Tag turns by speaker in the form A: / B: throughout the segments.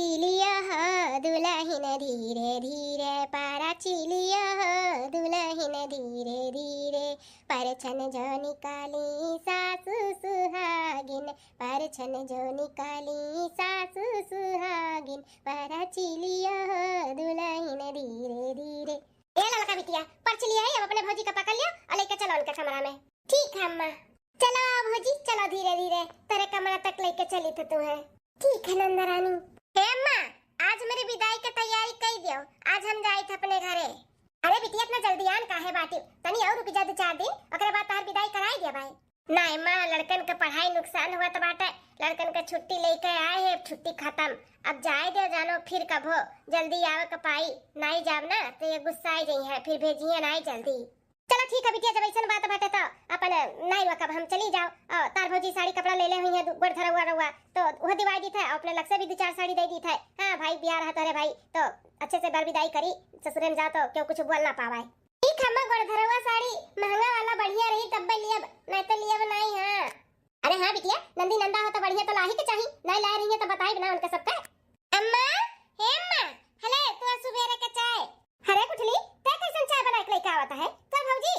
A: चिलिया हो दुलहिन धीरे धीरे, पारा चिलिया हो दुलहिन धीरे धीरे, परछन जो निकाली सासु सुहागिन, परछन जो निकाली सासु सुहागिन, पारा चिलिया हो दुलहिन धीरे धीरे। ए लड़का बिटिया पर्च लिया है, अब अपने भौजी का पकड़ लिया और लेके चलो उनके कमरा में। ठीक है अम्मा, चलो भौजी चलो धीरे धीरे तेरे कमरा तक लेके चली तो तू है। ठीक है नंदा रानी। हे अम्मा, आज मेरी विदाई के तैयारी कर दियो, आज हम जाए थे अपने घरे। अरे बिटिया इतना जल्दी आन काहे बाटी, तनी और रुक जा दो चार दिन, ओकरे बाद तार विदाई कराई दिया भाई। ना अम्मा, लड़कन का पढ़ाई नुकसान हुआ तो बाटे, लड़कन का छुट्टी लेके आए है, छुट्टी खत्म, अब जाए दो जानो फिर कब हो, जल्दी आवे का पाई नहीं जाब ना तो ये गुस्सा आई जाई है, फिर भेजिए नहीं जल्दी। चलो ठीक है बिटिया, जब ऐसा बात बाटे तो अपन नहीं रुकब, हम चली जाओ। और तार भौजी साड़ी कपड़ा ले ले हुई है, गोड़ धरा हुआ रहुआ तो वह दिवाई दी था, अपने लग से भी दो चार साड़ी दे दी था। हाँ भाई बियाह रहा तेरे भाई तो अच्छे से बर विदाई करी, ससुरे में जाओ तो क्यों कुछ बोल ना पावाए। ठीक है, गोड़ धरा हुआ साड़ी महंगा वाला बढ़िया रही तब लियब, नहीं तो लियब नहीं। हाँ अरे हाँ बिटिया, नंदी नंदा हो तो बढ़िया तो लाही के चाहिए, नहीं ला रही है तो बताई ना उनका सबका। अम्मा, हे अम्मा, हले तू सुबेरे के चाय। अरे कुठली ते कैसन चाय बना के लेके आवता है तो भौजी?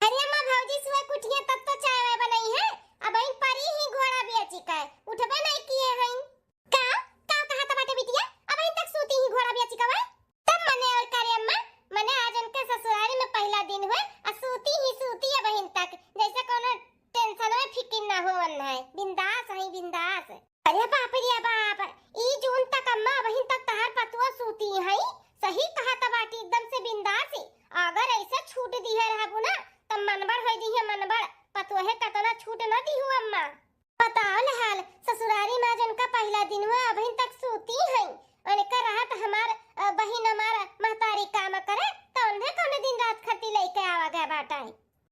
A: अरे अम्मा भौजी सुबह कुठिया तब तो चाय वाय बनाई है, अब इन परी ही घोड़ा बेची का उठबे नहीं किए हैं। का का कहा त बाटे बिटिया, अब इन तक सूती ही घोड़ा बेची का भाई तब मने और करे अम्मा, मने आज उनके ससुराल में पहला दिन हुए आ सूती ही सूती अब इन तक, जैसे कोनो टेंशन में फिकिर ना हो है, बिंदास है बिंदास। अरे बाप रे बाप, ई जून तक अम्मा अब इन तक तहार पतुआ सूती है, सही कहा त बाटी एकदम से बिंदास। अगर ऐसे छूट दी है रहबू ना तब मनबड़ हो दी है मनबड़, पतुआ है कतना छूट न दी हूँ अम्मा। बताओ हाल ससुरारी में आज उनका पहला दिन हुआ अभी तक सूती है, उनका राहत हमार बहिन हमार महतारी काम करे तो उन्हें कौन दिन रात खती लेके आवा गया बाटा।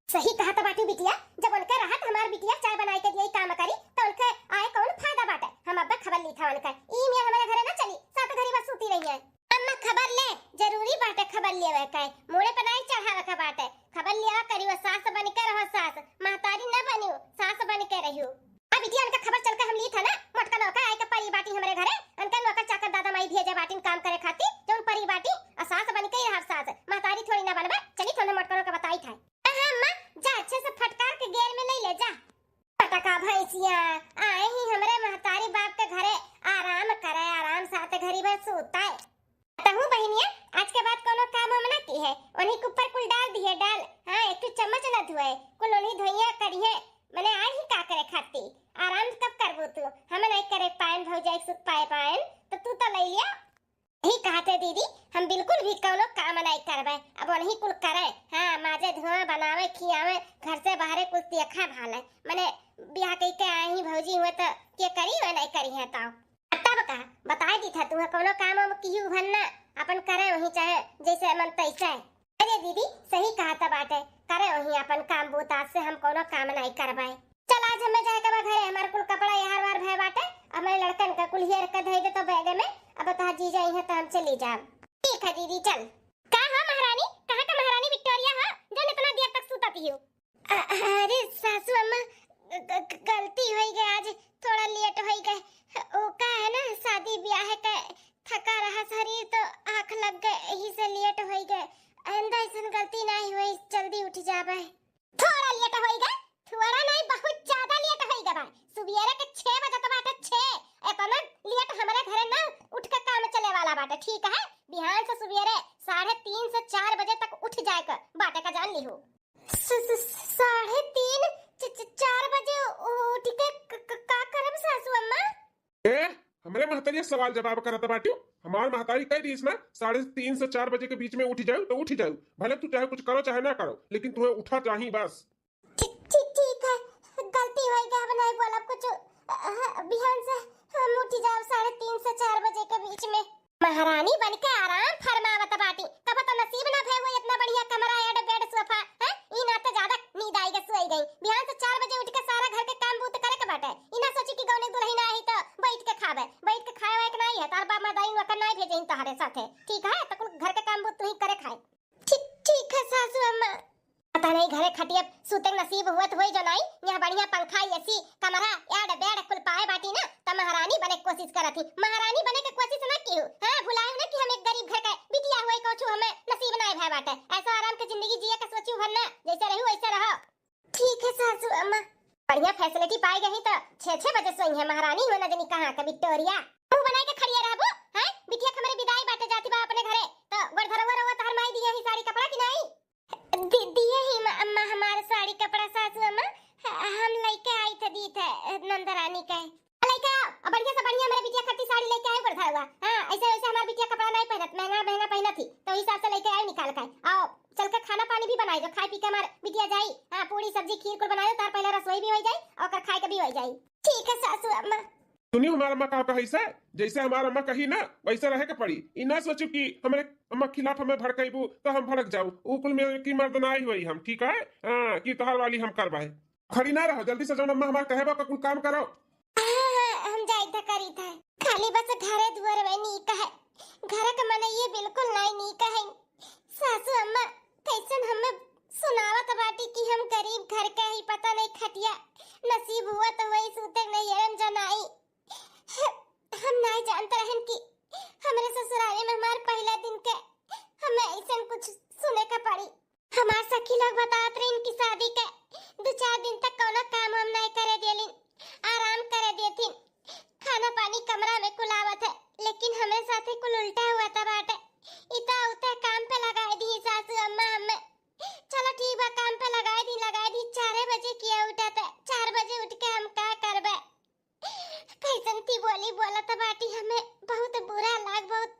A: सही कहा त बाटी बिटिया, जब उनका राहत हमार बिटिया चाय बनाई के दिए काम करी तो उनके आए कौन फायदा बाटा। हम अब खबर ली था उनका, ई मियां हमारे घरे ना चली, सात घरी बस सूती रही है। अम्मा खबर ले, जरूरी बाटे खबर लेवे का, मुड़े पर नहीं चढ़ावे का बाटे, खबर लेवा करियो, सास बन के रहो, सास महतारी न बनियो, सास बन के रहियो। अब बिटिया उनका खबर चल के हम ली था ना, मोटका नौका आए के परी बाटी हमरे घरे, उनका नौकर चाकर दादा माई भेजे बाटी काम करे खातिर, जोन परी बाटी आ सास बन के रह, सास महतारी थोड़ी ना बनबे। चली थोने मोटका के बताई था। हां अम्मा जा अच्छे से फटकार के गेर में ले ले जा। पटका भैंसिया आए ही हमरे महतारी बाप के घरे आराम करे, आराम साथ घरी भर सोता है। तहु बहनिया आज के बाद कोनो काम हम ना की है, उन्हीं के ऊपर कुल डाल दिए डाल, हाँ एक तो चम्मच ना धोए, कुल उन्हीं धोइया करिए, मने आज ही का करे खाती, आराम कब करबो तू, हम नहीं करे पायन भौजाई सुख पाए पायन तो तू तो ले लिया। ही कहते दीदी हम बिल्कुल भी कोनो काम नहीं करबे, अब उन्हीं कुल करे, हाँ माजे धोए बनावे खियावे, घर से बाहरे कुल देखा भाले, मने बियाह कई के आए ही भौजी हुए तो के करी वे नहीं करी है तो तब का बता दी था तू कोनो काम हम कियू भन्ना अपन करे वही चाहे जैसे मन तैसे। अरे दीदी सही कहा था बाटे, करे वही अपन काम बूता से हम कोनो काम नहीं करबाए। चल आज हमें जाए के घरे, हमार कुल कपड़ा यार वार भय बाटे, अब मेरे लड़कन का कुल here के धई दे तो बैग में, अब तहा जी जाई है तो हम चली जाब। ठीक है दीदी चल। का हो महारानी, कहां का महारानी विक्टोरिया हो जो इतना देर तक सुतती हो? अरे सासू अम्मा गलती हो गई, आज थोड़ा लेट हो गए, ओ का है ना शादी ब्याह का थका रहा शरीर तो आंख लग गए, यही से लेट हो गए, आइंदा ऐसन गलती नहीं हुई, जल्दी उठ जाबे। थोड़ा लेट हो गए, थोड़ा नहीं बहुत ज्यादा लेट हो गए भाई, सुबेरे के 6 बजे तो बाटे 6, इतना लेट हमारे घरे ना उठ के काम चले वाला बाटे। ठीक है बिहान से सुबेरे 3:30 से 4 बजे तक उठ जाए कर बाटे का जान ली हो। 3:30 4 बजे उठ के का करब सासू अम्मा?
B: ए हमरे महतारी सवाल जवाब करत बाटियो, हमार महतारी कह दी इसमें 3:30 से 4 बजे के बीच में उठ जाओ तो उठ जाओ, भले तू चाहे कुछ करो चाहे ना करो, लेकिन तुम्हें उठा चाहिए बस।
A: ठीक ठीक ठीक है, गलती हो गई, अब नहीं बोलब कुछ, बिहान से हम उठ जाओ 3:30 से 4 बजे के बीच में। महारानी बन के आराम फरमावत बाटी, कब तो नसीब ना भय हो इतना बढ़िया कमरा एड बेड सोफा है, ई ना तो ज्यादा नींद आई के सोई गई। बिहान से 4 बजे उठ के सारा घर के काम बूत करे के बाटे, ई ना सोची कि गौने दुल्हन आई तो बैठ के खावे, बैठ के खाए वाए के नहीं है, तार बाप मां दाई नौकर नहीं भेजे तहारे साथे। ठीक है तो कुल घर के काम बूत तू ही करे खाए। ठीक ठीक है सासू अम्मा। पता नहीं घरे खटिया सूते नसीब हुआ तो होई जो नहीं, यहाँ बढ़िया पंखा एसी कमरा एड बेड कुल पाए बाटी ना, त महारानी बने के कोशिश करत ही, महारानी बने के कोशिश ना है महारानी हो न जानी कहां के विक्टोरिया। मुंह बनाई के खड़िया रहबो हैं? बिटिया के हमरे विदाई बाटे जाती बा अपने घरे, तो गोड़ धरवा रवा तहर माई दिए ही साड़ी कपड़ा कि नहीं? दिए ही अम्मा हमारे साड़ी कपड़ा सासू अम्मा, हम लेके आई थे दी थे नंदरानी के। लेके आओ और बढ़िया से बढ़िया हमारे बिटिया खाती साड़ी लेके आए गोड़ धरवा। हां ऐसे वैसे हमारे बिटिया कपड़ा नहीं पहनत, महंगा महंगा पहनत थी, तो हिसाब से लेके आए निकाल के। आओ चल के खाना पानी भी बनाई दो, खाए पी के हमारे बिटिया जाई। हां पूरी सब्जी खीर कुल बनाई दो, तार पहले रसोई भी हो जाई और खाए के भी हो जाई। ठीक है सासू अम्मा।
B: सुनी हमारा अम्मा का कही से, जैसे हमारा अम्मा कही ना वैसे रहे के पड़ी। ई ना सोचू कि हमारे अम्मा खिलाफ हमें भड़कईबू तो हम भड़क जाऊ, ऊ कुल में की मर्दनाई हुई हम, ठीक है? हां कि तोहार वाली हम करवाए। खड़ी ना रहो, जल्दी से जौन अम्मा हमार कहे बा कुल काम करो।
A: हाँ, हम जाई था करी था, खाली बस घरे दुआर में नीक है, घर के मने ये बिल्कुल नहीं नीक है। सासू अम्मा कैसन हमें सुनावत बाटी कि हम गरीब घर के ही, पता नहीं खटिया नसीब हुआ तो वही सूते नहीं एरम जनाई। हम नहीं जानते रहन कि हमरे ससुराले में हमार पहला दिन के हमें ऐसा कुछ सुने का पड़ी। हमार सखी लोग बतावत रहे इनकी शादी के 2-4 दिन तक कोनो काम हम नहीं करे देलिन, आराम करे देथिन, खाना पानी कमरा में कुलावत है, लेकिन हमरे साथे कुल उल्टा हुआ था बाटे। इता उता काम पे लगाए दी सासू अम्मा हमें। चलो ठीक बा काम पे लगाए दी 4 बजे किया उठा था, 4 बजे उठ के हम का करबे? कैसन थी बोली बोला था बाटी, हमें बहुत बुरा लाग, बहुत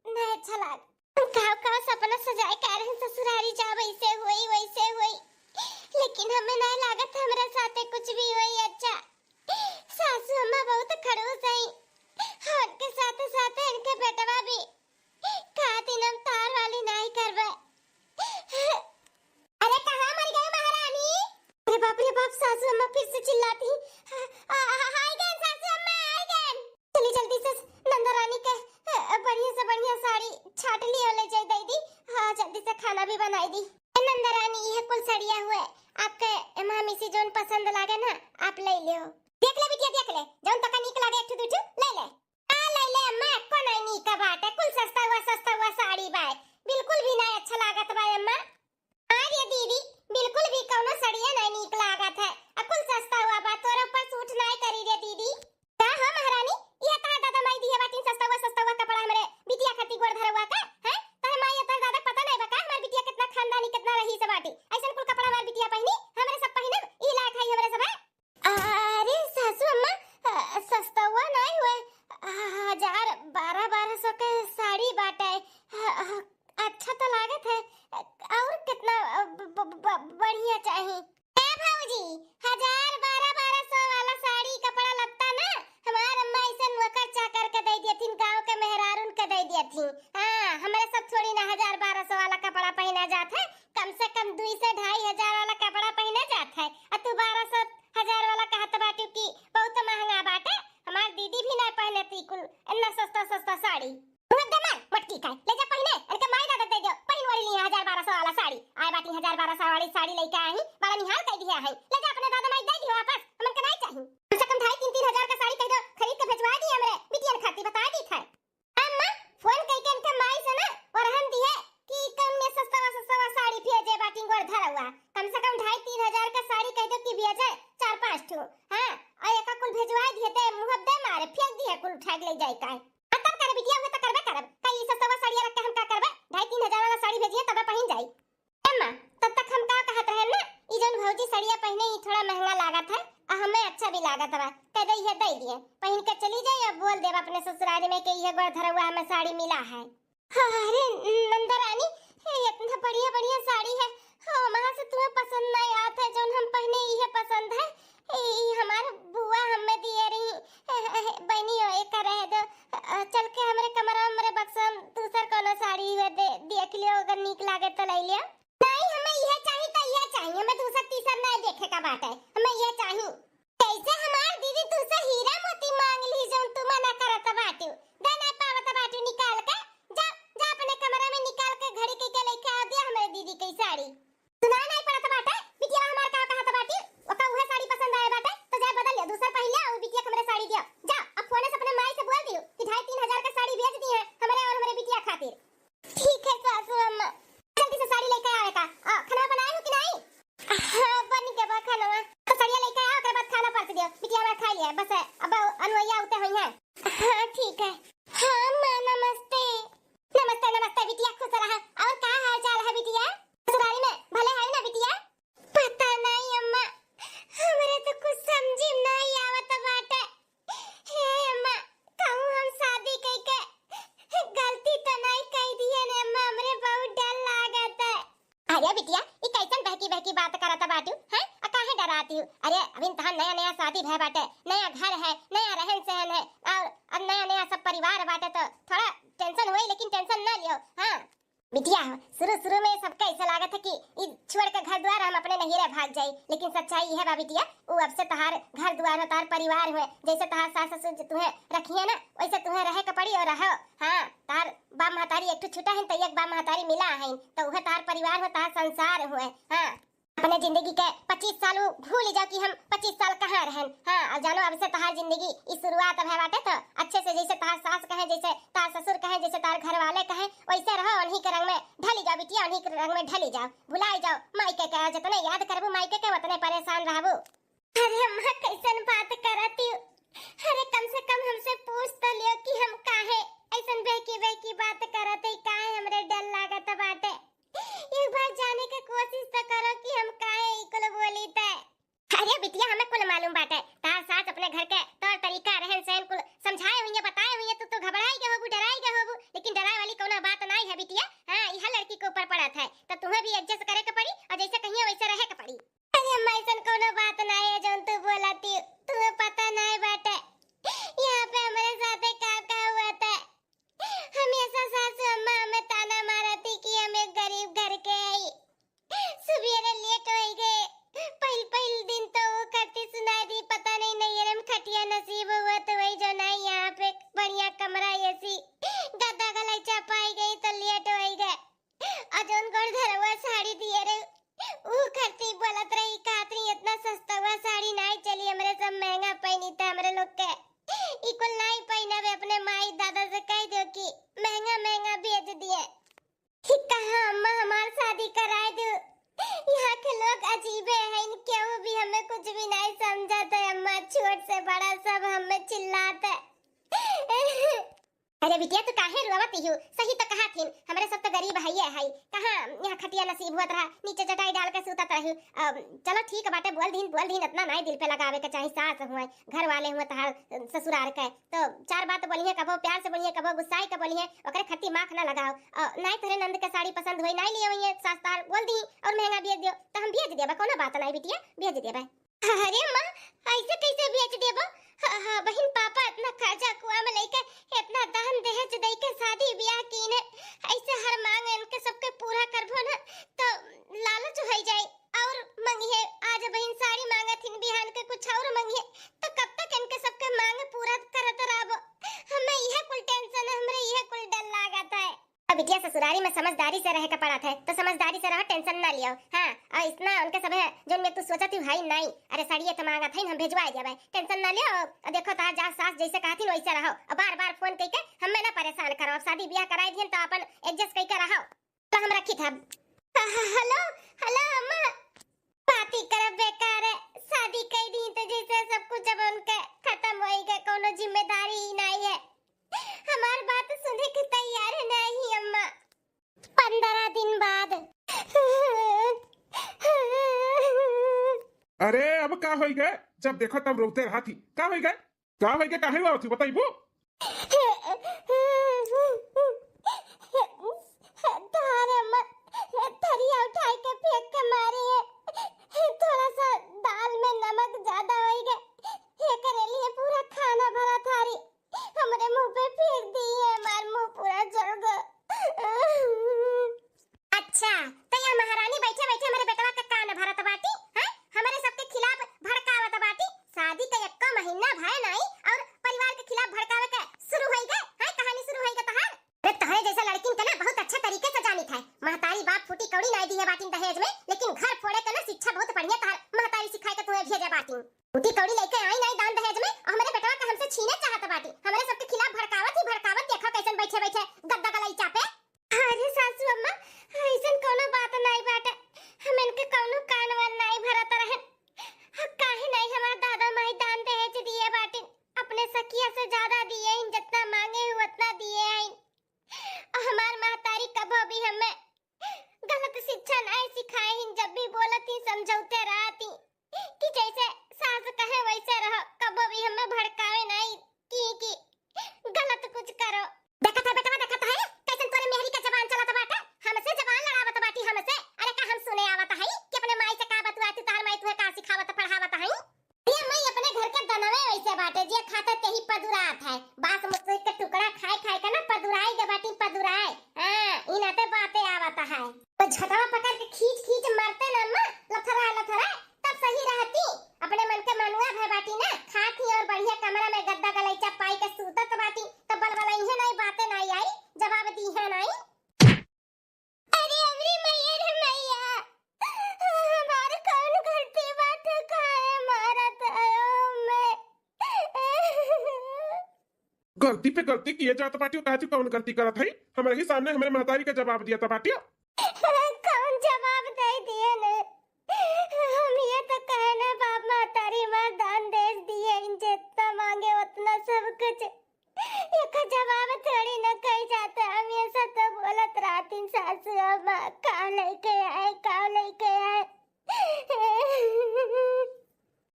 A: नहीं अच्छा लाग। काव काव सपना सजाए कारण ससुरारी जा वैसे हुई वैसे हुई, लेकिन हमें नहीं लागत हमरा साथे कुछ भी हुई अच्छा। सासू अम्मा बहुत खड़ूस है, उनके साथ साथ इनके बेटवा भी खाती हम तार वाली नहीं करबे। अरे कहाँ मर गए महारानी? अरे बाप रे बाप, सासू अम्मा फिर से चिल्लाती। आई गए सासू अम्मा, आई गए। चली जल्दी से नंदा रानी के बढ़िया से बढ़िया साड़ी छाट ली और ले जाई दे दी। हाँ जल्दी से खाना भी बनाई दी। नंदा रानी यह कुल सड़िया हुए, आपके मामी से जोन पसंद लागे ना आप ले लियो। देख ले बिटिया देख ले, जोन तका नीक लागे एक ठो दू ले ले। आ ले ले अम्मा, को नहीं नीक बाटे, कुल सस्ता हुआ साड़ी बाय, बिल्कुल भी नहीं अच्छा लागत बाय अम्मा। अरे दीदी बिल्कुल भी कोनो सड़िया नहीं नीक लागत है, आ कुल सस्ता हुआ बा, तोरे ऊपर सूट नहीं करी रे दीदी। का हो महारानी, यह कहा दादा माई दिए बाटी सस्ता हुआ कपड़ा हमरे बिटिया खाती गोड़ धरवा का हैं? तोरे माई तोरे दादा पता नहीं बा का हमार बिटिया कितना खानदानी कितना रही से बाटी, ऐसन कुल कपड़ा हमार बिटिया पहिनी, हमरे सब पहिनब ई लायक है हमरे सब है। अरे सासू अम्मा सस्ता हुआ नहीं हुए, 1000-1200 के साड़ी बाटे, अच्छा तो लागत है, और कितना बढ़िया चाहिए। ए भौजी 1000-1200 वाला साड़ी कपड़ा लगता ना, हमार अम्मा ऐसे नौकर चाकर के दे दियथिन, गांव के मेहरारून के दे दियथिन। हां हमरे सब थोड़ी ना 1000-1200 वाला कपड़ा पहना जात है, कम से कम 2 से 2500 वाला कपड़ा पहना जात है, आ तू 1200-1000 वाला कहत बाटू की बहुत महंगा बाटे। हमार दीदी भी ना पहनती कुल इतना सस्ता सस्ता साड़ी। मटकी खाए ले जा पहने, इनके माई दादा दे दो पहिन वाली ली 1000-1200 वाला साड़ी। आए बाटी 1000-1200 वाली साड़ी लेके आई, बड़ा निहाल कह दिया है, ले जा अपने दादा माई दे दियो वापस, हमन के नहीं चाहिए। कम से कम 2.5-3 हजार का साड़ी कह दो खरीद के भेजवा दी हमरे बिटियन खाती बता दी था। अम्मा फोन कह के इनके माई से ना और हम दी है कि कम में सस्ता सस्ता साड़ी भेजे बाटी गोड़ धरा हुआ, कम से कम 2.5-3 हजार का साड़ी कह दो कि भेजे 4-5 ठो। हां और एक कुल भेजवा दिए ते मुंह दे मारे फेंक दिए कुल उठा के ले जाई का। तब करे बिटिया हुए त करबे करब, कई सस्ता साड़ी रख के हम का करबे? 2.5-3 हजार वाला साड़ी भेजिए तब पहिन जाई। अम्मा तब तक हम का कहत रहे ना, ई जोन भौजी साड़िया पहने ई थोड़ा महंगा लागत है आ हमें अच्छा भी लागत बा, कह दे ये दे दिए पहिन के चली जाई और बोल देब अपने ससुराल में कि ये गोड़ धरवा हमें साड़ी मिला है। अरे नंदा रानी इतना बढ़िया बढ़िया साड़ी है, हां वहां से तुम्हें पसंद नहीं आता है, जोन हम पहने ये पसंद है, ई हमार बुआ हमें दिए रही बहनी हो एक रहे दो, चल के हमरे कमरा हमरे बक्सा में दूसर कोनो साड़ी हुए दे देख लियो, अगर नीक लागे तो ले लियो। नहीं हमें यह चाहिए तो यह चाहिए, हमें दूसर तीसर नहीं देखे का बात है, हमें यह चाहिए। कैसे हमार दीदी तुसे हीरा मोती मांग ली जोन तू मना करत बाटू, दे नहीं पावत बाटू निकाल के जा जा अपने कमरा में निकाल के घड़ी के लेके आ दिया हमारे दीदी की साड़ी। सुना नहीं पड़त बाटे बिटिया हमार का कहत बाटी, ओका उहे साड़ी पसंद आए बाटे तो जा बदल ले दूसर पहिन ले और बिटिया हमरे साड़ी दिया जा। अब फोने से अपने माई से बोल दियो कि 2.5-3 हजार का साड़ी भेज दी है हमरे और हमरे बिटिया खातिर। ठीक है सासू अम्मा जल्दी से साड़ी लेके आए का। खाना बनाए हो कि नहीं? हां बन गया बा खाना। हाँ ठीक है। हाँ माँ नमस्ते। नमस्ते नमस्ते बिटिया, खुश रहा। और का हाल चाल है बिटिया? ससुराली में भले है ना बिटिया? पता नहीं अम्मा, हमरे तो कुछ समझ नहीं आवत बाटे। हे अम्मा, कहूँ हम शादी कई के गलती तो नहीं कह दिए ने अम्मा, हमरे बहुत डर लागत है। अरे बिटिया, ई कैसन बहकी बहकी बात करत बाटू हैं? आ काहे डराती हूँ? अरे अभी तहां नया नया शादी भय बाटे, नया घर है, नया रहन सहन है और अब नया नया सब परिवार बाटे, तो थोड़ा टेंशन होई, लेकिन टेंशन ना लियो। हाँ बिटिया, शुरू शुरू में सबका ऐसा लागत है कि ई छोड़ के घर द्वार हम अपने नहीरे भाग जाई, लेकिन सच्चाई है बा बिटिया, उ अब से तहार घर द्वार हो, तहार परिवार हुए, जैसे तहार सास ससुर तुम्हें रखिए ना वैसे तुम्हें रहे के पड़ी और रहो। हाँ तहार बाप महतारी एक ठो छूटा है तो एक बाप महतारी मिला है, तो वह तहार परिवार हो, तहार संसार हुए। हाँ अपने जिंदगी के 25 साल भूल जाओ कि हम 25 साल कहाँ रहन। हाँ अब जानो अब से तहार जिंदगी इस शुरुआत अब है बाटे, तो अच्छे से जैसे तहार सास कहे, जैसे तहार ससुर कहे, जैसे तहार घर वाले कहे वैसे रहो, उन्हीं के रंग में ढली जाओ बिटिया, उन्हीं के रंग में ढली जाओ, भुलाई जाओ मायके के, जितने याद करबू मायके के उतने परेशान रहबू। अरे अम्मा कैसन बात करती हो? अरे कम से कम हमसे पूछ तो लियो कि हम काहे ऐसन बहकी बहकी बात करत है, काहे हमरे डर लागत बाटे। एक बार जाने के कोशिश तो करो कि हम काहे इकुल बोली ते। अरे बिटिया हमें कुल मालूम बाटे, तार साथ अपने घर के तौर तरीका रहन सहन कुल समझाए हुई बताए हुई, तू तो घबराई गए होबू, डराई गए होबू, लेकिन डराए वाली कोनो बात नहीं है बिटिया। हाँ यह लड़की के ऊपर पड़त है, तो तुम्हें भी एडजस्ट करे के पड़ी और जैसे कहिए वैसे रहे के पड़ी। अरे अम्मा ऐसन कोनो बात नहीं है जोन तू बोलती, तुम्हें पता नहीं बाटे यहाँ पे हमारे साथ का का हुआ था। हमेशा सासू अम्मा हमें ताना मारती कि हम एक गरीब घर के आई, सुबह लेट हो गए, पहल पहल दिन तो वो करती सुना दी, पता नहीं नहीं हम खटिया नसीब हुआ तो वही जो नहीं यहाँ पे बढ़िया कमरा एसी गद्दा गलैचा पाई गई तो लेट हो गए। और जोन गोड़ धरवा साड़ी दिए रे वो करती बोलत रही कातरी इतना सस्ता हुआ साड़ी नहीं चली, हमरे सब महंगा पहनी था, हमरे लोग के इकुल नहीं पहनावे, अपने माई दादा से कह दो कि महंगा महंगा भेज दिए। कहा अम्मा हमार शादी कराए दो, यहाँ के लोग अजीब हैं, क्यों भी हमें कुछ भी नहीं समझाते अम्मा, छोट से बड़ा सब हमें चिल्लाते। अरे बिटिया तू काहे रोवत हो? सही तो कहा थीन, हमरे सब तो गरीब है है, कहां यहाँ खटिया नसीब हुआ रहा, नीचे चटाई डाल के सुतत रही। चलो ठीक बाटे, बोल दिन इतना नहीं दिल पे लगावे के चाही, सास हुए घर वाले हुए तहार ससुराल के, तो चार बात बोलिए, कबो प्यार से बोलिए, कबो गुस्साई के बोलिए, ओकरे खट्टी माख ना लगाओ। नहीं तोरे नंद के साड़ी पसंद होई नहीं लिए हुई सास तार बोल दी और महंगा भेज दियो तो हम भेज देबा, कोनो बात नहीं बिटिया भेज देबा। अरे मां ऐसे कैसे भेज देबो? हाँ बहन पापा इतना खर्चा कुआ में लेके इतना दान दहेज दे के शादी ब्याह कीने, ऐसे हर मांग इनके सबके पूरा करबो ना तो लालच हो जाए और मंगिए, आज बहन साड़ी मांगत हिन बिहान के कुछ और मंगिए, तो कब तक इनके सबके मांग पूरा करत रहबो? हमें यह कुल टेंशन है, हमरे यह कुल डर लागत है। अब बिटिया ससुरारी में समझदारी से रह के पड़ा था, तो समझदारी से रहो, टेंशन ना लियो। हाँ और इतना उनके सब है जो मैं तू सोचती हूँ भाई नहीं, अरे साड़ी तो मांगा था हम भेजवा देबे, टेंशन ना लियो। और देखो तार जा सास जैसे कहा थी वैसे रहो, और बार बार फोन करके हमें ना परेशान करो। अब शादी ब्याह कराई दियन तो अपन एडजस्ट करके रहो, तो हम रखी था। हेलो हेलो अम्मा, बात ही करब बेकार है, शादी कर दी तो जैसे सब कुछ अब उनके खत्म हो गए, कोनो जिम्मेदारी ही नहीं है, हमार बात सुने के तैयार नहीं अम्मा। 15 दिन बाद।
B: अरे अब का होई गए? जब देखो तब रोते रहा थी, का होई गए? का होई गए? काहे हुआ थी बताइबो?
A: तार अम्मा थरिया उठाई के फेंक के मारी है, थोड़ा सा दाल में नमक ज्यादा हो गए, ये करे लिए पूरा खाना भरा थारी हमरे मुंह पे फेंक दी है, हमार मुंह पूरा जल गया। अच्छा तो यहाँ महारानी बैठे बैठे हमारे बेटवा का कान भरत बाटी, हैं? हमारे सबके खिलाफ भड़कावत बाटी, शादी के एक महीना भाई नहीं और परिवार के खिलाफ भड़कावे के शुरू हो गए, हैं? कहानी शुरू हो गई तहार। अरे तहरे जैसा लड़की के ना बहुत अच्छा तरीके से जानी था, महतारी बाप फूटी कौड़ी नहीं दी है बाटी दहेज में, लेकिन घर फोड़े के ना शिक्षा बहुत बढ़िया तहार महतारी सिखाई के तुम्हें भेजे बाटी। फूटी कौड़ी लेके आई नहीं दान दहेज में और हमारे बेटवा का हमसे छीने चाहत बाटी, हमारे सबके खिलाफ भड़कावत ही भड़कावत, देखो कैसन बैठे बैठे गद्दा गलाई चापे। अरे सासू अम्मा ऐसन कोनो बात नहीं बाटे, हम इनके कोनो कान वान नहीं भरत रहे, काहे नहीं हमार दादा माई दान दहेज दिए बाटे, अपने सखिया से ज्यादा दिए इन कुछ करो। देखत है बेटवा, देखत है कैसन तोरे मेहरी का जबान चलत बाटे, हमसे जबान लड़ावत बाटी हमसे। अरे का हम सुने आवत है कि अपने माई से का बतुआती, तार माई तुहे का सिखावत पढ़ावत है। ये मैं अपने घर के दनवे वैसे बाटे, जे खाता तेही पदुरात है। बास मुसुई के टुकड़ा खाए खाए का ना पदुराई के बाटी पदुराए। हां इनाते बातें आवत है। तो झटवा पकड़ के खींच खींच मारते ना अम्मा, लथरा लथरा तब सही रहती। अपने मन के मनुआ भय बाटी ना खाती और बढ़िया कमरा में गद्दा गलैचा पाई के सूतत बाटी, तब बलबलाई है नहीं, बातें नहीं आई, जवाब दी है नहीं। अरे अमरी मैया रे मैया, हमारे कौन गलती बात काहे मारत आयो मैं।
B: गलती पे गलती किए जात बाटी, कहती कौन गलती करत है? हमारे ही सामने हमारे महतारी का जवाब दिया था बाटी।
A: कौन जवाब दे दिए ने? हम ये तो कहना बाप महतारी मार दान देश दिए, इन जितना मांगे उतना सब कुछ, एक जवाब थोड़ी न कही जाता। हम ये सब तो बोलत रातिन सासू अम्मा का लेके आए, का लेके आए।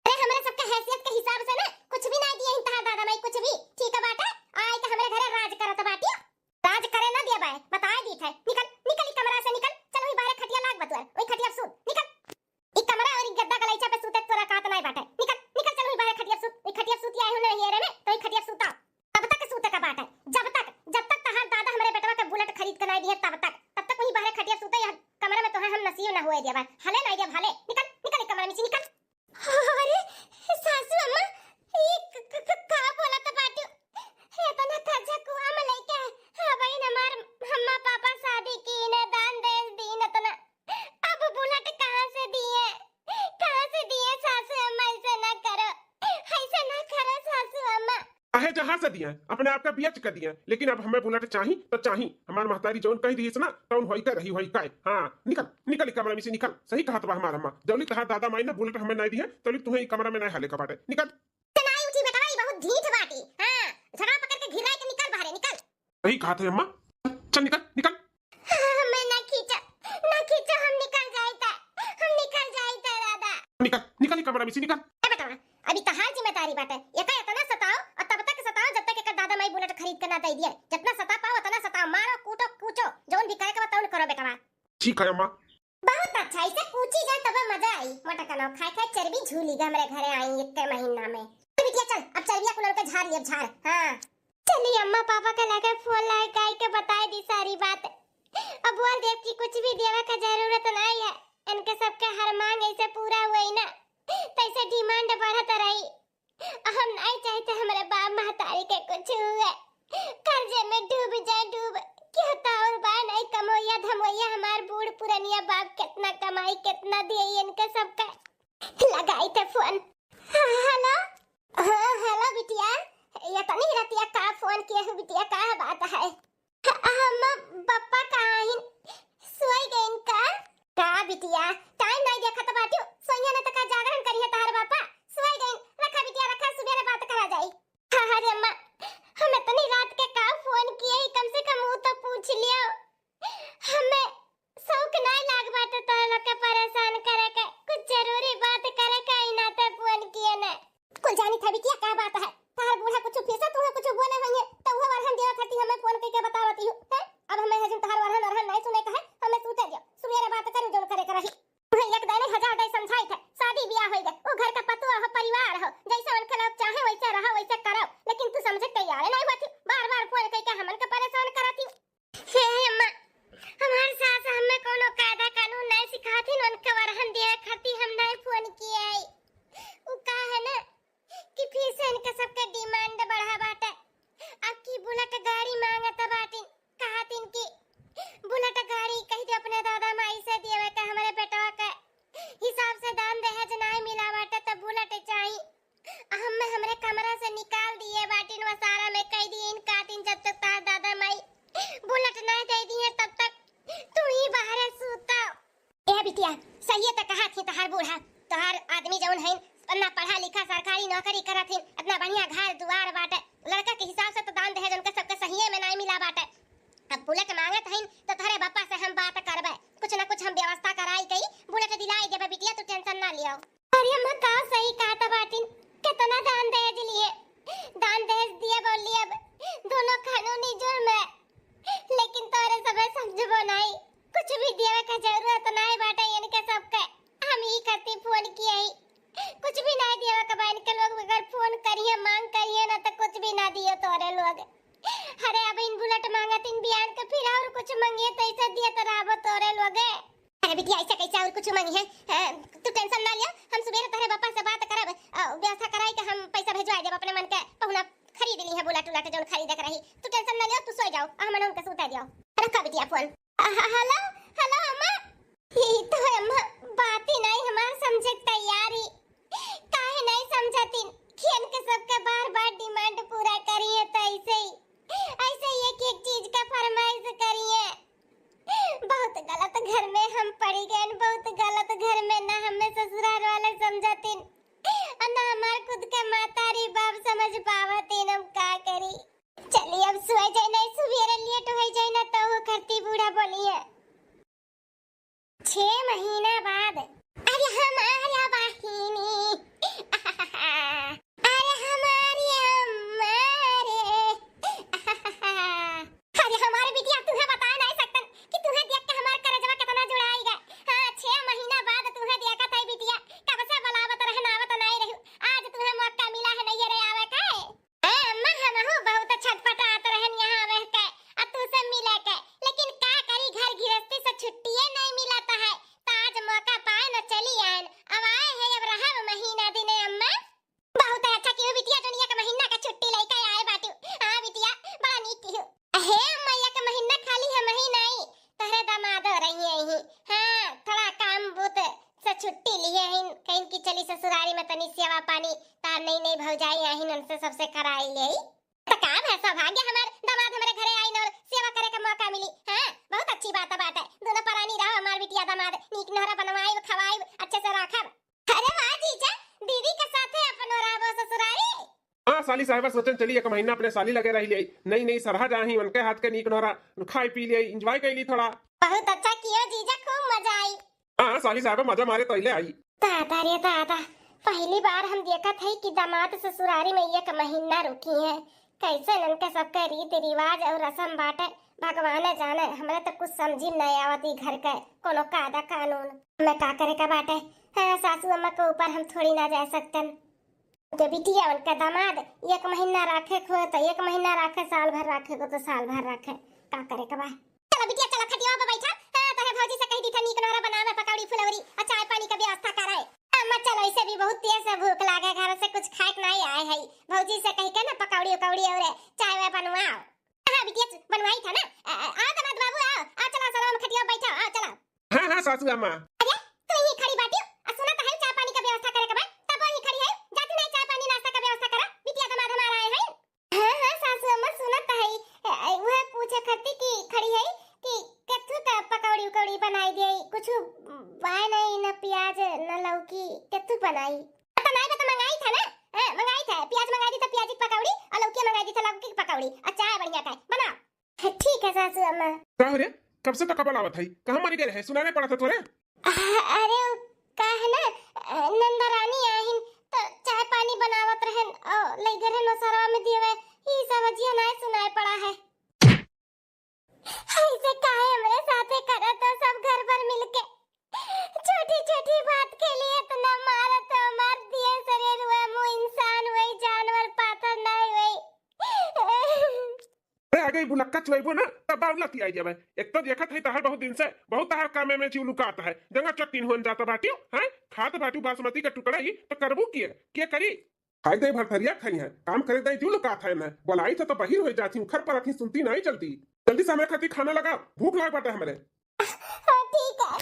A: अरे हमारे सबका हैसियत के हिसाब से ना कुछ भी ना दिए इन तहार दादा माई कुछ भी, ठीक है बाटा? आए के हमारे घरे राज करत बाटी, राज करे ना दिया बाय, बताए दी थे। निकल निकल ई कमरा से निकल, चल वही बाहर खटिया लाग बतुआर, वही खटिया सूत, निकल। ई कमरा और ई गद्दा गलैचा पे सूते तोरा कात नहीं बाटे, निकल निकल चल वही बाहर खटिया सूत, वही खटिया सूत आए हो ना ये रे में, तो वही खटिया सूता तब तक सूते का बाटे, जब तक तहार दादा हमारे बेटवा के बुलेट खरीद के नहीं दिए तब तक वही बाहर खटिया सूते, यहाँ कमरा में तो हम नसीब ना हुए दिया बाय, हले नहीं दिया भाले, निकल निकल ई कमरा में से निकल। अरे सासू अम्मा ई का बोला त बाटू, इतना खर्चा कुआ में लेके हाँ भाई हमार अम्मा पापा शादी की ने दान दहेज दी न तना, अब बुलेट कहाँ से दिए, कहाँ से दिए सासू अम्मा? ऐसे ना करो, ऐसे ना करो सासू अम्मा।
B: आहे जहां से दिया अपने आप का बेच कर दिया, लेकिन अब हमें बुलेट चाही तो चाही। हमार महतारी जौन कही दी ना तौन होई का रही होई का। हां निकल निकल कमरा में से निकल। सही कहा तो हमार अम्मा, जौली तहार दादा माई ना बुलेट हमें नहीं दिया तौली तुम्हें ई कमरा में नहीं हाले का बाटे, निकल।
A: नहीं उठी बेटा, ई बहुत ढीठ बाटी। हां झगड़ा पकड़ के घिरा के निकल बाहर निकल।
B: सही कहा था अम्मा, चल निकल निकल।
A: हमें ना खींचा ना खींचा, हम निकल जाए, हम निकल जाए दादा।
B: निकल निकल कमरा में से निकल।
A: ए बेटा अभी तहार जिम्मेदारी बाटे, एका इतना सताओ और तब तक सताओ जब तक एकर दादा माई बुलेट खरीद के ना दे दिए। जितना सता पाओ उतना सताओ, मारो कूटो कूचो, जोन भी करे के बताओ करो बेटा।
B: ठीक है अम्मा।
A: बहुत अच्छा, इसे पूछी जाए तब मजा आई। मोटा कनाव खाए खाए चर्बी झूली गा हमरे घरे आई एक महीना में। बिटिया चल अब चर्बिया कुल के झाड़ लिया झाड़। हां चली अम्मा पापा के लगे फोन लाए गाय के बताए दी सारी बात। अब बोल देव की कुछ भी देवे का जरूरत नहीं है, इनके सबके हर मांग ऐसे पूरा हुई ना तैसे डिमांड बढ़त रही। हम नहीं चाहते हमारे बाप महतारी के कुछ हुए, कर्जे में डूब जाए डूब। क्या और बा नहीं कमोइया धमोइया हमार बूढ़ पुरनिया बाप कितना कमाई कितना दिए इनके सबका। लगाई थे फोन। हेलो हाँ हेलो बिटिया, ये तो नहीं रतिया का फोन किए हो बिटिया, का बात है? हम बप्पा कहाँ हिन सोई गए इनका? का बिटिया टाइम नहीं देखा तो बाटियो, सोइया न तो का जागरण करिए तार बापा सोई गए। रखा बिटिया रखा, सुबह बात करा जाई। हाँ अरे अम्मा हम इतनी रात के का फोन किए ही, कम से कम वो तो पूछ लियो। हमें शौक नहीं लाग बाटे तो लोग के परेशान करे के, कुछ जरूरी बात करे के ही ना ते फोन किए ने। कुल जानी था बिटिया का बात है, तार बूढ़ा कुछ फिर तू कुछ बोले होइए तो वो वरहन देवा खाती हमें फोन करके बतावती हूं। अब हमें हजम तहार वरहन वरहन नहीं सुने का है, हमें सूते दियो सुबह बात करू जोन करे करही। एक दाने हजार दाई समझाई थे, शादी ब्याह होई गए, वो घर का पतुआ हो परिवार हो, जैसा उनके लोग चाहे वैसे रहो वैसे करो, लेकिन तू समझे तैयार नहीं होती, बार बार फोन करके हमन के परेशान करती। हे अम्मा हमार सास हमें कोनो कायदा कानून नहीं सिखाती, उनके वरहन दिया खाती हम नहीं फोन किए है। उ का है ना कि फिर से इनके सबके डिमांड बढ़ा बाटे, अब की बुलेट गाड़ी मांगत बाटी, कहातिन की बुलेट गाड़ी कही दे अपने दादा माई से दिए का हमारे बेटवा के हिसाब से दान दहेज नहीं मिला बाटे तो बुलेट चाहिए। हमें हमरे कमरा से निकाल दिए बाटिन वसारा में कह दिए इन कातिन जब तक तार दादा माई बुलेट नहीं दे दिए तब तक तू ही बाहर सूता। ए बिटिया सही है तो कहा थी तहार बूढ़ा, तहार आदमी जौन है अपना पढ़ा लिखा सरकारी नौकरी करत हिन, अपना बढ़िया घर दुआर बाटे, लड़का के हिसाब से तो दान दहेज उनके सबके सही में नहीं मिला बाटे। अब बुलेट मांगत हइन तो थारे बापा से हम बात करबे, कुछ ना कुछ हम व्यवस्था कराई गई बुलेट दिलाई देबे बिटिया, तू टेंशन ना लियो। अरे अम्मा का सही कहा बाटिन, कितना दान दहेज लिए, दान दहेज दिए बोली अब दोनों खाना कुछ मंगिए तो ऐसा दिया तो राबो तोरे लोगे। अरे बिटिया ऐसा कैसा और कुछ मंगी है? तू टेंशन ना लिया, हम सुबह तेरे पापा से बात करब, व्यवस्था कराई के हम पैसा भेजवा देब, अपने मन के पहुना खरीद ली है बोला टुला के जोन खरीदे के रही। तू टेंशन ना लियो, तू सो जाओ, हम उनके सुता दियो। रखा बिटिया फोन। हेलो हेलो अम्मा, ये तो अम्मा बात ही नहीं हमार समझे तैयारी काहे नहीं समझती, खेल के सबके बार बार डिमांड पूरा करिए तो ऐसे ही एक एक चीज का फरमाइश करिए। बहुत गलत घर में हम पड़ी गए, बहुत गलत घर में, ना हमें ससुराल वाले समझतीन और ना हमार खुद के मातारी बाप समझ पावतीन, हम का करी। चलिए अब सोए जाए नहीं, सुबेरे लेट हो जाए ना तो वो करती बूढ़ा बोलिए। 6 महीना बाद अरे हमारा वाहिनी, अरे हमारी अम्मा रे, अरे हमारे बिटिया तुम्हें बता नहीं सकतन कि तुम्हें देख के हमार करजवा कितना जुड़ाई गए। हां 6 महीना बाद तुम्हें देखा था बिटिया, कब से बलावत रहन आवत नहीं रहू, आज तुम्हें मौका मिला है नहीं रे आवे का। ए अम्मा हमहु बहुत छटपटात रहन यहां आवे के आ तू से मिले के, लेकिन का करी घर गृहस्थी से छुट्टी नहीं मिलता है, तो आज मौका पाए न चली आन, अब आए है अब रहब महीना दिन। अम्मा बहुत अच्छा कियो बिटिया, दुनिया का महीना का छुट्टी लेके आए बाटू। हां बिटिया बड़ा नीक कियो। हे अम्मा एक महीना खाली है महीना ही तोहरे दामाद रही है। हां थोड़ा काम बूत से छुट्टी लिए हिन, कहीं की चली ससुरारी में तनी सेवा पानी तार नई नई भौजाई आहिन उनसे सबसे कराई ले, तो काम है सौभाग्य हमार दामाद हमारे घरे आइन और सेवा करे का मौका मिली। हां बहुत अच्छी बात बात है, दोनों परानी रहो हमार बिटिया दामाद, नीक नहरा बनवाई खवाई अच्छे से राखब। अरे वाह जीजा, दीदी के साथे अपनो रहबो ससुरारी।
B: हाँ साली साहिबा सोचन चली एक महीना अपने साली लगे रही लिया, नई नई सरहा जाही उनके हाथ के नीक नोरा खाई पी लिया, एंजॉय कर ली थोड़ा।
A: बहुत अच्छा कियो जीजा, खूब मजा आई।
B: हाँ साली साहिबा मजा मारे तो आई।
A: दादा रे दादा, पहली बार हम देखा था कि दामाद ससुरारी में एक महीना रुकी है, कैसे उनके सबके रीति रिवाज और रस्म बाटे भगवान जाने, हमरा तो कुछ समझी नहीं आवती घर के कोनो कायदा कानून मैं का करे का बाटे। हाँ सासू अम्मा के ऊपर हम थोड़ी ना जा सकतन, के बिटिया उनका दामाद एक महीना रखे को तो एक महीना रखे, साल भर रखे को तो साल भर रखे, का करे का बा। चलो बिटिया चलो खटिया पे बैठा। हां तोरे भौजी से कह दी था नीक नोरा बनावे पकौड़ी फुलौरी और चाय पानी का व्यवस्था कराए। अम्मा चलो ऐसे भी बहुत तेज से भूख लागे, घर से कुछ खाए के नहीं आए है, भौजी से कह के ना पकौड़ी उकौड़ी और चाय वाय बनवाओ। हां बिटिया बनवाई था ना, आ दामाद बाबू आओ, आ चलो चलो हम खटिया पे बैठा, आ चलो।
B: हां हां सासू अम्मा।
A: अरे तू यहीं खड़ी बाटी, आ सुना तो है चाय पानी का व्यवस्था करे के बा, तब वहीं खड़ी है, जाती नहीं चाय पानी नाश्ता का व्यवस्था करा, बिटिया दामाद हमारा आए हैं। हां हां सासू अम्मा सुनत है, वह पूछे खती की खड़ी है कि कथू का पकौड़ी उकौड़ी बनाई दे, कुछ बाय नहीं न प्याज न लौकी कथू बनाई, तो नहीं तो मंगाई था ना। हां मंगाई था, प्याज मंगाई थी तो प्याज की पकौड़ी और लौकी मंगाई थी तो लौकी की पकौड़ी और चाय बढ़िया का बनाओ। ठीक है सासू अम्मा।
B: का हो रे, कब से तक बनावत है, कहां मरी गए है, सुनाने पड़ा था तोरे।
A: अरे का है ना नंदा रानी आहिन तो चाय पानी बनावत रहन और लई गए रहन सरवा में दिए ई समझिए नहीं सुनाए पड़ा है। ऐसे काहे हमरे साथे करत हो सब घर भर मिलके, छोटी छोटी बात के लिए इतना मारत हो, मार दिए शरीर हुआ मुंह इंसान हुई जानवर पाथर नहीं हुई।
B: अरे आगे बुलक्का चुआइबो ना तब बावलती आई जावे, एक तो देखत है तहर बहुत दिन से बहुत तहर कामे में जीव लुकाता है, जंगा चक्कीन होन जाता बाटियो हैं, खात बाटू बासमती का टुकड़ा ही तो करबू किए के करी, खाई दे भरथरिया खाई है, काम करे दे जीव लुकाता है ना, बोलाई था तो बहिर हो जाती हूं, खर पर रखी सुनती नहीं चलती, जल्दी से हमारे खातिर खाना लगा, भूख लाग बाटे हमारे।
A: हां ठीक है।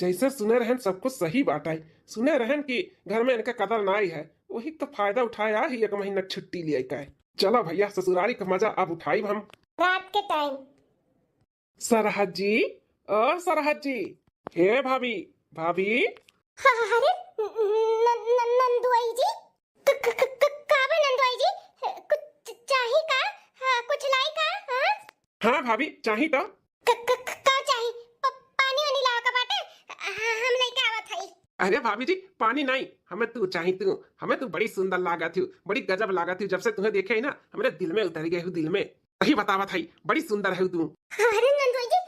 B: जैसे सुने रहन सब कुछ सही बात है, सुने रहन कि घर में इनका कदर नहीं है, वही तो फायदा उठाया ही एक महीना छुट्टी लिया का है। चलो भैया ससुरारी का मजा अब उठाई हम।
A: रात के टाइम।
B: सरहद जी, ओ सरहद जी, हे भाभी भाभी।
A: अरे नंदुआई जी, का बा नंदुआई जी, कुछ चाही का? हाँ, कुछ लाई का? हाँ
B: हाँ भाभी चाही तो
A: का चाही, पानी वानी लाओ का बाटे, हम लेके आवत हई।
B: अरे भाभी जी पानी नहीं, हमें तू चाही, तू हमें तू बड़ी सुंदर लागत थी, बड़ी गजब लागत थी, जब से तुम्हें देखे ही ना हमारे दिल में उतर गए हो, दिल में सही बतावत है, बड़ी सुंदर है तू।
A: अरे नंदुआई जी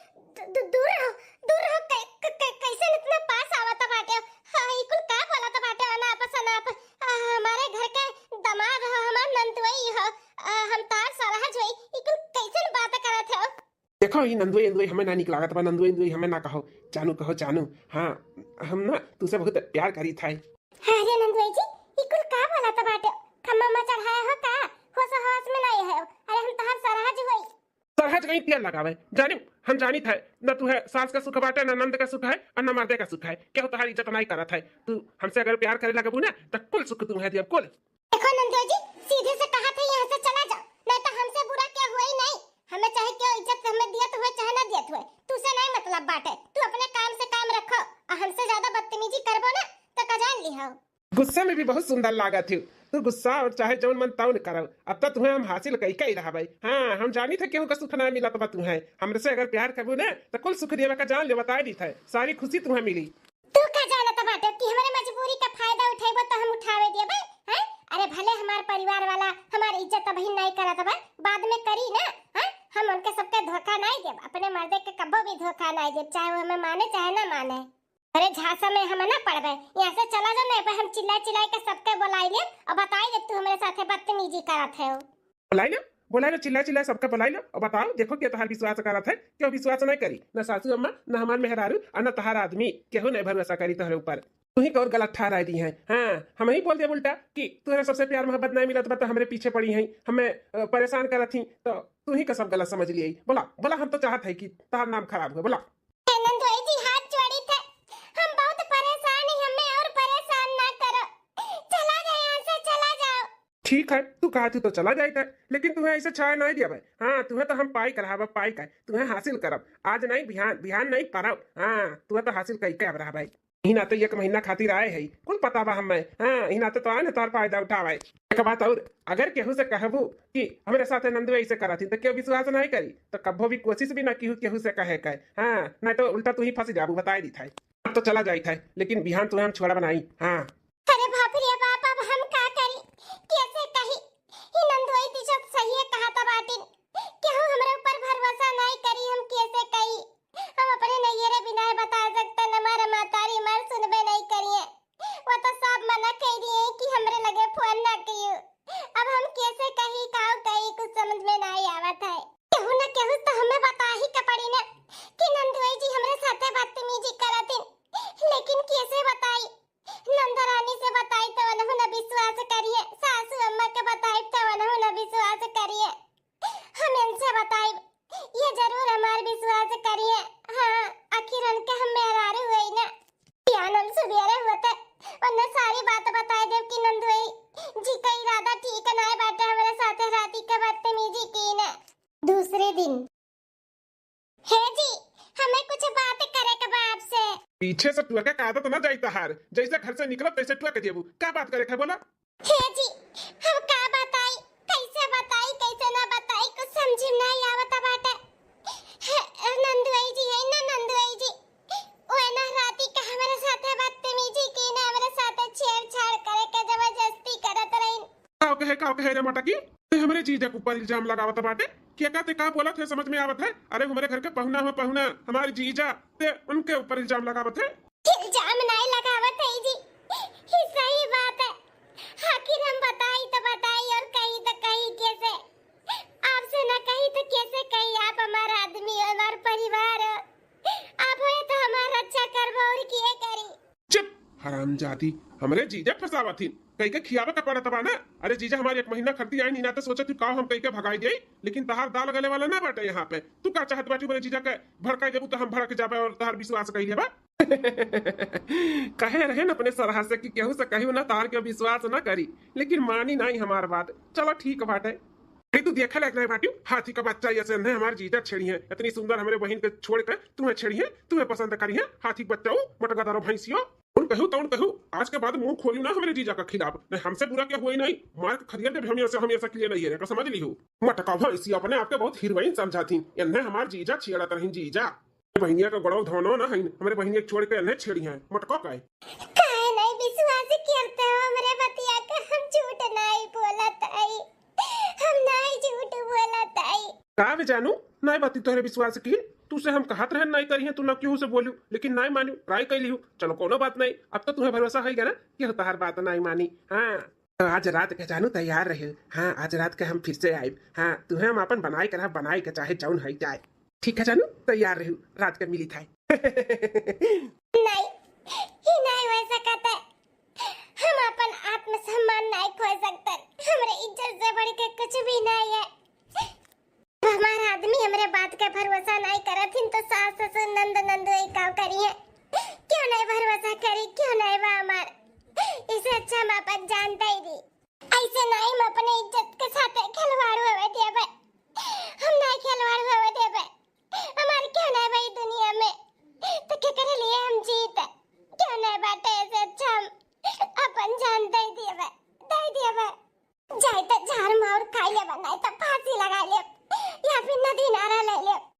A: दूर रहो दूर रहो, कैसे इतना पास आवत बाटे? हां ई कुल का बोलत बाटे अनाप शनाप, हमारे घर के दामाद हो, हमार नंदुआई हो, हम तार सरहज होई, ई कुल कैसे बात करत हो?
B: देखो ये नंदुई नंदुई हमें ना निक लागत बा, नंदुई नंदुई हमें ना कहो, जानू कहो जानू। हाँ हम ना तुझसे बहुत प्यार करी था।
A: अरे नंदुई जी ई कुल का बोला त बाटे, खम्मा में चढ़ाए हो का, होश होश में नहीं है। अरे हम तहार सरहज होई।
B: सरहज कहीं तेल लगावे जानी, हम जानी थे न तू है सास का सुख बाटे, न नंद का सुख है और न मर्दे का सुख है। क्या तुम्हारी इज्जत नहीं करत है। तू हमसे अगर प्यार करे लगबू ना तो कुल सुख तुम्हें दिया कुल।
A: देखो नंदुई जी सीधे से कहा था यहाँ से चला जाओ, नहीं तो हमसे बुरा क्या हुआ ही नहीं। हमें चाहे क्यों इज्जत हमें दिया तो हुए चाहे ना दिया हुए, तुझसे नहीं मतलब बाटे। तू अपने काम से काम रखो और हमसे ज्यादा बदतमीजी करबो ना तो कजान लिहो।
B: गुस्से में भी बहुत सुंदर लागत थी तू, गुस्सा और चाहे जौन मन तौन करब, अब तो तुम्हें हम हासिल कई कई रहा भाई। हाँ हम जानी थे केहू का सुख ना मिला तो तुम्हें हमसे अगर प्यार करबू ना तो कुल सुख देवा का जान ले, बता दी थे सारी खुशी तुम्हें मिली।
A: तू का जानत बाटे कि हमारे मजबूरी का फायदा उठाइबो तो हम उठावे देबे हैं? अरे भले हमार परिवार वाला हमारी इज्जत अभी नहीं करत बा, बाद में करी ना। हां हम उनके सबके धोखा नहीं देब, अपने मर्दे के कब्बो भी धोखा नहीं देब, चाहे वो हमें माने चाहे ना माने। अरे झांसा में हम ना पड़बे, यहाँ से चला जाओ नहीं पर हम चिल्ला चिल्ला के सबके बुलाई ले और बताई जब तू हमारे साथे बदतमीजी करत है।
B: बुलाई लो बुलाई लो, चिल्ला चिल्ला सबके बुलाई लो और बताओ देखो क्या तोहार विश्वास करत है, क्यों विश्वास नहीं करी न सासू अम्मा न हमार मेहरारू और न तोहार आदमी, केहू नहीं भरोसा करी तोहरे ऊपर। तू ही और गलत ठहरा दी है। हाँ हम ही बोल दिया उल्टा कि तुहरे सबसे प्यार मोहब्बत नहीं मिला तो हमारे पीछे पड़ी है, हमें परेशान करत थी, तो तू ही का सब गलत समझ लिया। बोला बोला हम तो चाहत है कि तोहार नाम खराब हो। बोला
A: नंदुई जी हाथ जोड़ी थे, हम बहुत परेशान हैं, हमें और परेशान ना करो, चला जाओ यहाँ से चला जाओ।
B: ठीक है तू कहा थी तो चला जाए, लेकिन तुम्हें ऐसे छाया नहीं दिया भाई। हाँ तुम्हें तो हम पाई कराब, पाई का तुम्हें हासिल करब, आज नहीं बिहान, बिहान नहीं परब। हाँ तुम्हें तो हासिल कई के रहा भाई। हिना तो एक महीना खातिर आए है, कुल पता बा हमें। हाँ हिना तो आए ना तार फायदा उठावे। एक बात और, अगर केहू से कहबू कि हमारे साथ नंदू ऐसे करा थी तो केहू विश्वास नहीं करी, तो कभो भी कोशिश भी ना केहू केहू से कहे कहे। हाँ नहीं तो उल्टा तू ही फंस जाबू, बताए दी था। अब तो चला जाई था लेकिन बिहान तुम्हें हम छोड़ा बनाई। हाँ
A: अरे बाप रे बाप, अब हम का करी, कैसे कही ही नंदुई ती सब सही है कहा था बाटिन, केहू हमरे ऊपर भरोसा नहीं करी, हम कैसे कही। हम अपने नैयरे बिना बता सकते न, हमारे मातारी मार सुनबे नहीं करिए, वो तो सब मना कह दिए कि हमरे लगे फोन ना करियो। अब हम कैसे कही काऊ कही, कुछ समझ में नहीं आवत है। केहू न केहू तो हमें बता ही के पड़ी ना कि नंदुई जी हमरे साथे बदतमीजी करतिन, लेकिन कैसे बताई। नंदरानी से बताई तो वनहु न विश्वास करिए, सासू अम्मा के बताई तो वनहु न विश्वास करिए, हम इनसे बताई ये जरूर हमार विश्वास करिए। हाँ आखिर उनके हम मेहरारू हुई ना, हम सुबेरे होते उन्हें सारी बात बताई देव कि नंदुई जी का इरादा ठीक ना बाटे, हमारे साथे राती के बदतमीजी की ना। दूसरे दिन हे जी हमें कुछ बात करे के बा आपसे।
B: पीछे से टुआ के आदत ना जाई तहार, जैसे घर से निकलब तैसे टुआ के जेबू, का बात करे के बोला।
A: हे जी हम का बताई, कैसे बताई कैसे ना बताई, कुछ समझ में नहीं आवत बाटे। नंदुई जी है ना नंदुई जी, वो ना राती के हमारे साथे बदतमीजी की ना, हमारे साथे छेड़छाड़ करे के जबरदस्ती करत रहीन।
B: का कहे रे मोटा की ते हमरे जीजा के ऊपर इल्जाम लगावत बाटे, क्या का ते का बोलत है समझ में आवत है। अरे हमारे घर के पहुना हो पहुना हमारे जीजा, ते उनके ऊपर इल्जाम लगावत है।
A: इल्जाम नहीं लगावत है जी, ये सही बात है। आखिर हम बताई तो बताई और कही तो कही कैसे, आपसे ना कही तो कैसे कही। आप हमारा आदमी हो, हमारा परिवार हो, आप हो तो हमारा अच्छा करबो और किए करी।
B: चुप हरामजादी, हमरे जीजा फसावत थी कई के खियावे का पड़त बा ना। अरे जीजा हमारे एक महीना खरीदी आई नहीं ना तो सोचत तू का हम कई के भगाई दे, लेकिन तहार दाल गले वाला ना बाटे यहाँ पे। तू का चाहत बाटी मेरे जीजा के भड़काई देबू तो हम भड़क जाबे और तहार विश्वास कही लेबा। कहे रहे न अपने सरहा से कि केहू से कही ना तहार के विश्वास ना करी, लेकिन मानी नहीं हमार बात। चलो ठीक बाटे। अरे तू देखा लायक नहीं बाटी, हाथी का बच्चा ऐसे नहीं हमारे जीजा छेड़ी है, इतनी सुंदर हमारे बहन के छोड़ के तुम्हें छेड़ी है, तुम्हें पसंद करी है हाथी बच्चा मटका दारो भैंसियो। उन कहू तो उन कहू, आज के बाद मुंह खोली ना हमारे जीजा का खिलाफ, नहीं हमसे बुरा क्या हुआ ही नहीं, मार के खरियर दे हम ऐसे हम ऐसा क्लियर नहीं है समझ ली हो। मटका भैंसी अपने आपके बहुत हीरोइन समझाती, इन्हें हमारे जीजा छेड़ा रही जीजा बहनिया का गड़ो धोनो ना है, हमारे बहनिया छोड़ के इन्हें छेड़ी है मटका का।
A: काहे नहीं विश्वास करते हो हमरे बतिया का, हम झूठ नहीं बोलत आई, हम नहीं झूठ बोलत आई।
B: का बे जानू नहीं बाती तोहरे विश्वास की, तू से हम कहत रहे नहीं करी है, तू ना क्यों से बोलू, लेकिन नहीं मानू ट्राई कर ली। चलो कोनो बात नहीं, अब तो तुम्हें भरोसा है ना कि तोहार बात नहीं मानी। हाँ तो आज रात के जानू तैयार रहे, हाँ आज रात के हम फिर से आए। हाँ तुम्हें हम अपन बनाई कर बनाई के चाहे जौन है जाए। ठीक है जानू, तैयार रहू, रात के मिली था।
A: नहीं, ही नहीं हो सकता है। हम अपन आत्मसम्मान नहीं खो सकते, हमरे इज्जत से बढ़ के कुछ भी नहीं है। हमारा आदमी हमरे बात के भरोसा नहीं करत हिन तो सास ससुर नंद नंद का करी है, क्यों नहीं भरोसा करी, क्यों नहीं बा हमार। इसे अच्छा हम अपन जानता ही दी, ऐसे नहीं हम अपने इज्जत के साथ खिलवाड़ हुए दिया भाई, हम नहीं खिलवाड़